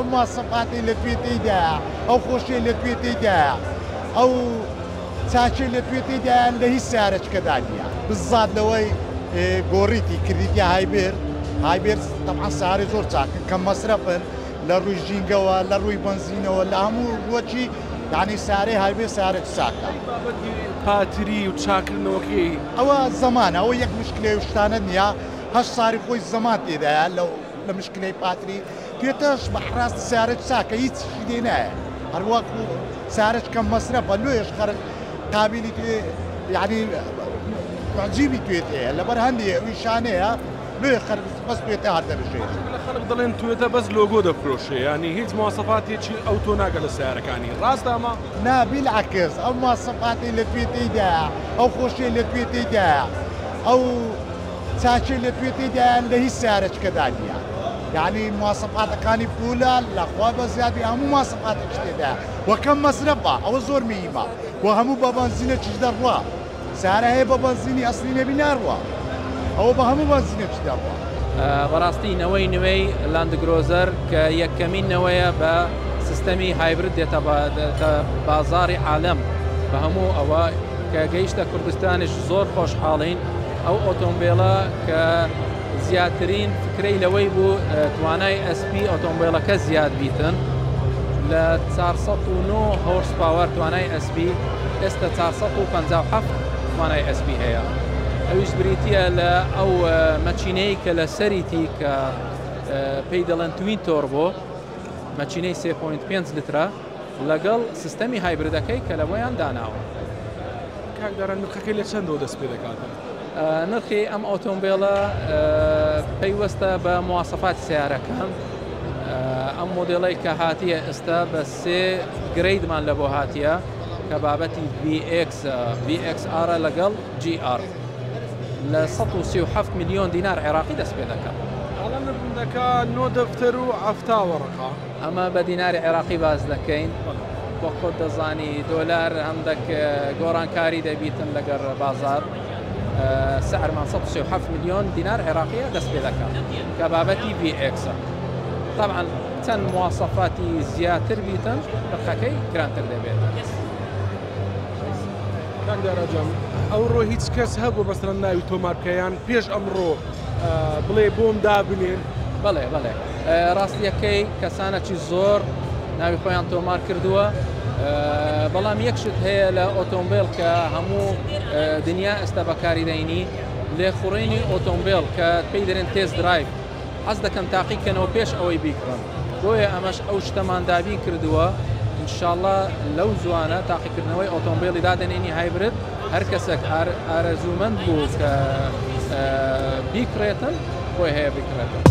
ئەو مواسەفاتەی لە توێتەیدایە، ئەو خۆشیەی لە توێتەیدایە، ئەو چاکیەی لە توێتەیدایە لە هیچ سەیارەچکەدا نییە. بزات لەوەی گۆڕیتی کردیتە hybrid، hybrid تەبعەن سەیارەی زۆر چاکن، کەم مەسرەفن لە ڕووی ژینگەوە، لە ڕووی بەنزینەوە، لە هەموو ڕووەکی یانی سەیارەی hybrid سەیارەکی چاکە. بابەتی پاتری و چاکردنەوەکەی؟ ئەوە زەمانە، ئەوە یەک مشکلەی و شتانە نییە، هەشت ساری خۆی زەمان تێدایە لەو لە مشکلەی پاتری توێتەش بە ڕاستی سارەج چاکە هیچ شتی لێ نایە هەروەکو سارەج کەم مەسرەفە لۆیەش خەرک قابلی توێ یعنی معجیبی توێتەیە لەبەر هەندێ ئەوی شانەیە لۆیە خەرک بەس توێتە هەر دەبژێرێ. لە خەڵک دەڵێن توێتە بەس لۆگۆ دەفرۆشێ یانی هیچ مواسەفاتێکی ئەوتۆ ناگە لە سەیارەکانی ڕاستە ئەمە؟ نا بیلعەکس ئەو مواسەفاتەی لە توێتەیدایە ئەو خۆشیەی لە توێتەیدایە ئەو چاکیە لە توێتەیدایە لە هیچ سەیارەچکەدا نییە یعنی مواسەفاتەکانی پولە لە خوا بە زیادی هەموو مواسەفاتێکی تێدایە وە کەم مەسرەفە ئەوە زۆر مهیمە وە هەموو بە بەنزینێکیش دەڕوا سەیارە هەیە بە بەنزینی ئەسلی نەبی ناڕوا ئەوە بە هەموو بەنزینێکی دەڕوا. بەڕاستی نەوەی نوێی لاندگرۆزەر کە یەکەمین نەوەیە بە سیستەمی hybrid دێتە بازاڕی عالەم بە هەموو ئەوە کە گەیشتە کوردستانیش زۆر خۆشحاڵین ئەو ئۆتۆمبێلە کە زیاترین فکرەی لەوەی بوو توانای ئەسپی ئۆتۆمبێلەکە زیاد بیتن لە 409 horsepower توانای ئەسپی ئێستا 457 توانای ئەسپی هەیە ئەویش بریتە لە ئەو مەچینەی کە لە سەریتی کە پێی دەڵێن twin turbo مەچینەی 3.5 لترە لەگەڵ سیستەمی hybrid ەکەی کە لە بۆیان داناوە. کاک دارا نرخەکەی لە چەندەوە دەست پێ دەکاتن؟ نرخی ئەم ئۆتۆمبێلە پەیوەستە بە مواسەفاتی سەیارەکان. ئەم مۆدێڵەی کە هاتیە ئێستا بە سێ grade مان لە بۆ هاتیە کە بابەتی VX، VXR لەگەڵ GR لە 137 ملیۆن دینار عێراقی دەست پێ دەکات. ئەڵە نرخەکە نۆ دەفتەر و 70 وەڕقە. ئەمە بە دیناری عێراقی باس دەکەین، وەک خۆت دەزانی دۆلار هەندێک گۆڕانکاری دەبیتن لەگەر بازار، سعرمان 137 ملیۆن دینار عێراقیە دەست پێ دەکات کە بابەتی VX. طبعا چەند مواسەفاتی زیاتر بیتن نرخەکەی گرانتر دەبێت. کاک دارا جان ئەوڕۆ هیچ کەس هەبوو مەسەلەن ناوی تۆمار بکە یان پێش ئەمڕۆ بڵێ بۆم دابنێن؟ بەڵێ بەڵێ ڕاستیەکەی کەسانەکی زۆر ناوی خۆیان تۆمار کردووە بەڵام یەک شت هەیە لە ئۆتۆمبیل کە هەموو دنیا ئێستا بەکاری دەینی لێخوڕینی ئۆتۆمبیل کە پێی دەرێن test drive حەز دەکەن تاقیکەنەوە پێش ئەوەی بیکڕن بۆیە ئەمەش ئەو شتەمان دابین کردووە ئینشاءاللە لەو زوانە تاقیکردنەوەی ئۆتۆمبیلی دادەنێنی hybrid هەر کەسێک ئارەزوومەند بوو کە بیکڕێتن بۆی هەیە بیکڕێتن.